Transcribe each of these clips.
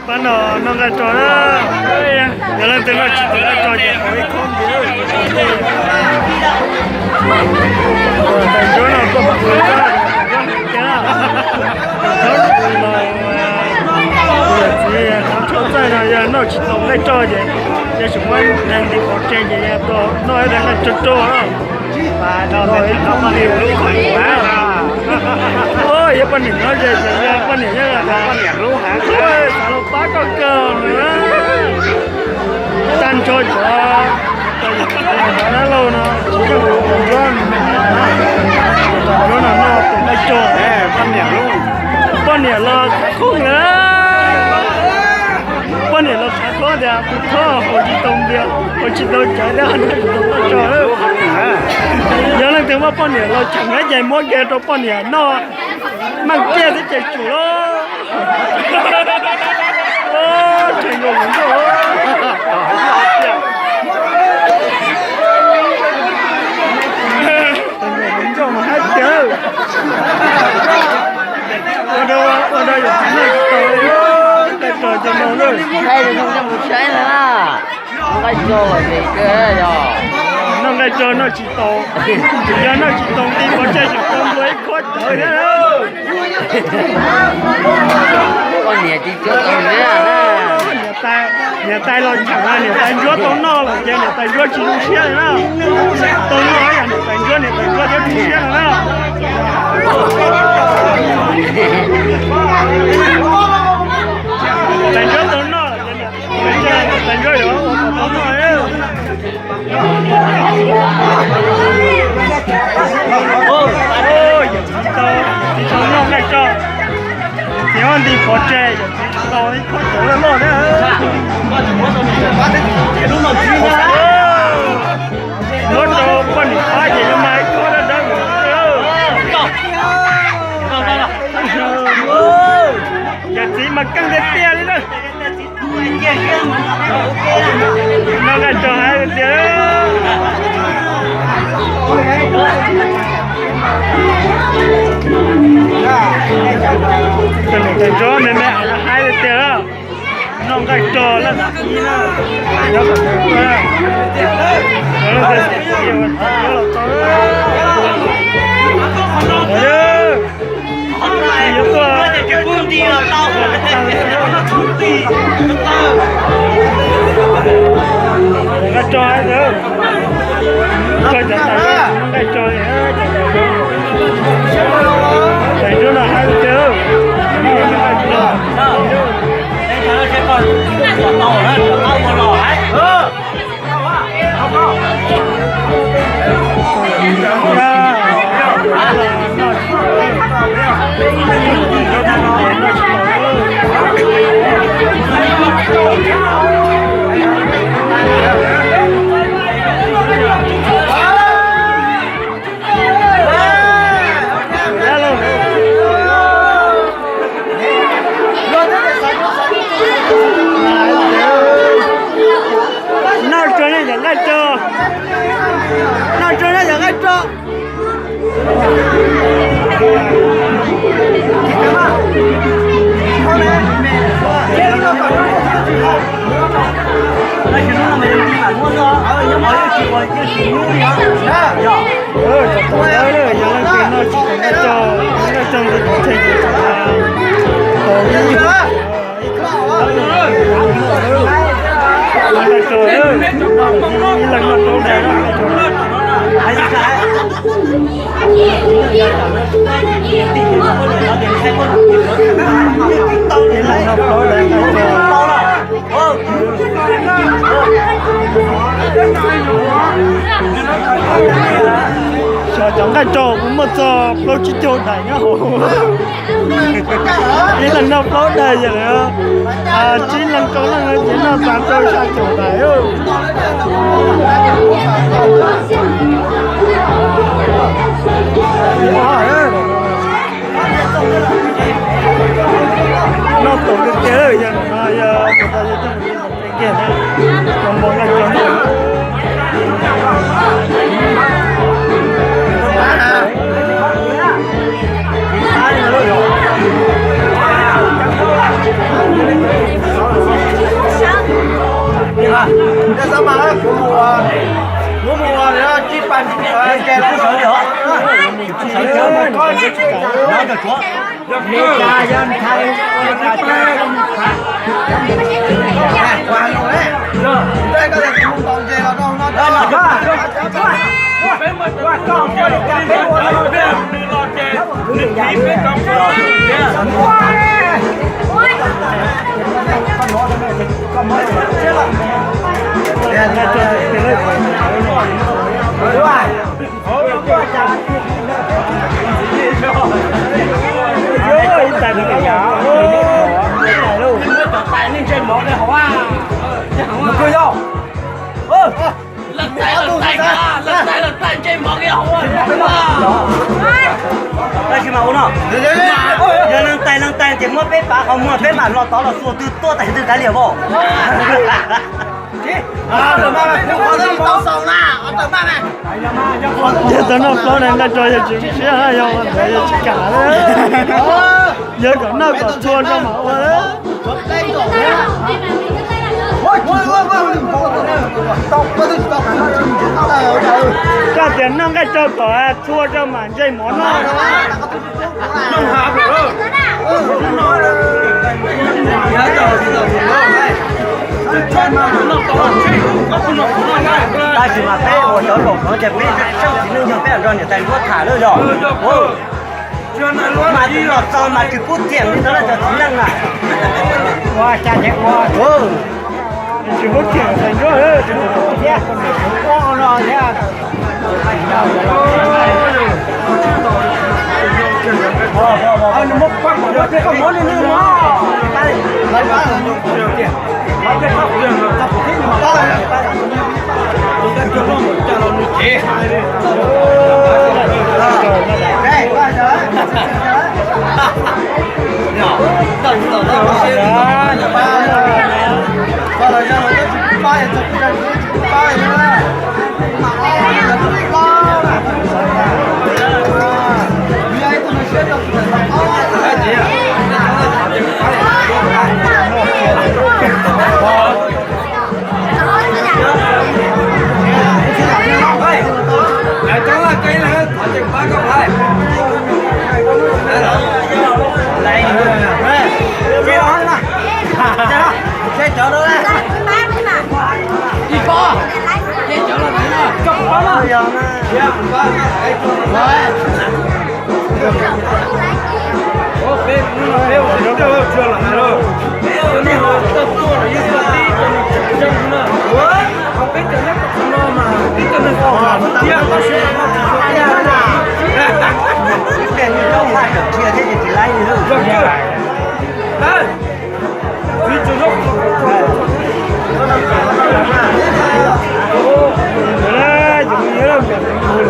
Pab no noj nqaij rau na. Yog leej twg noj tsis tau nqaij rau ces haus ib khob ntiag. Tais Ntsuab no tuaj pab kuv, Tais Ntsuab no, yawm txiv Qhov Tshuaj Txaij no yog noj tsis tau nqaij rau ces, yog tsis muab neeg nti pov tseg ces yog tau noj ib daig nqaij rau rau. Yog poj niam no ces yog poj niam, yog poj niam xav los pab koj kawg. Tag nrho cov, cov dab laug no tsis yeej tus Ntsuab, tus Ntsuab no noj tus nqaij rau. Poj niam los khav khuj na. Poj niam los khav khuj tias kuv thov haus tsis tau npias, haus tsis tau cawv thiab noj tsis tau nqaij rau. Yog leej twg muaj poj niam los cheem na ces muab kiag rau poj niam noj. Meej kiag thiab ces tsum lawm. Tsheej nkaus hluas nkauj. Tsheej nkaus hluas nkauj mas hab tiag. Ua rau, ua rau yawm txiv noj tsis tau, nqaij rau cov no na. Saib zoo zoo mus saib na. Noj nqaij rau ces kawg yog. Noj nqaij rau noj tsis tau. Yog noj tsis tau nti pov tseg ces tau nplua ib khob cawv thiab. Poj niam tsis tshua tau ntiag na. Niam tais, niam tais los cheem, niam tais Ntsuab tau noj lawm ces niam tais Ntsuab tsis zoo siab li na. Tau noj yog niam tais Ntsuab, niam tais Ntsuab thiaj zoo siab no na. Tais Ntsuab tau noj lawm ces niam tais Ntsuab yuav ua kom tau noj. Yawm txiv tsis tau, tsis tau noj nqaij rau. Txiv muab nti pov tseg, yawm txiv tsis tau ib khob cawv loj loj thiab. Muab rau poj niam pab ces yuav mag ib khob dawb dawb. Yawm txiv mas keej tiag tiag li na. Noj nqaij rau hais tias, tus niam tais Ntsuab me me hais tias, noj nqaij rau leej txiv na, nyob kom tau, leej txiv los tau. Nqaij rau, nqaij rau, tais Ntsuab no hais tias, nqaij rau. Noj tsuag nej cov nqaij rau, noj tsuag nej cov nqaij rau. Cov tub yog leej twg noj tsis tau nqaij rau, nqaij rau nqi pov tseg ces tsum tau ib nqaij rau, ib leeg noj plaub daim. Ib leeg noj plaub daim nqaij rau. Xyov cov nqaij rau kuv muaj txog plaub tsib caug daim nyob hauv. Ib leeg noj plaub daim yom. Tsib leeg rau leej ces noj txog rau xya caum daim. Noj tau tiag tiag, yog no yog tus tau yog coj mus ua nqaij rau noj. Yog xav mas kuv mus, kuv mus tsib pas ces los. Tab sis mas ua no, yog leej tais leej tais ces muab peb pav qhov muag peb mam los tod los xuas twg tuaj tais twg kav liam as. Yog tau noj plaub nees nqaij rau yawg tsis siab, yog ua ntawd yawg tsis kam li. Yawg kom noj kom txhua rau mam ua. Koj tias noj nqaij rau kom txhua rau mam ntsej mov noj. Tab sis mas peb ua cov laus no ces peb tseem txiv neej yog peb nrog niam tais nruab tham lawm yog. Mas los txog mas tsis pub tiam li ntawd cov txiv neej na. Ua cas ces ua. Tsis pub tiam tais nruab thiab.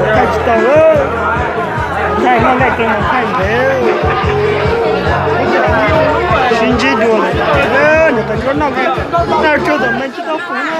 Thaij tsis tau, thaij noj nqaij rau mas thaij ntev. Sib ntsib dua lawm, niam tais nruab noj nqaij, noj tsau tom neeg tsis tau pum na.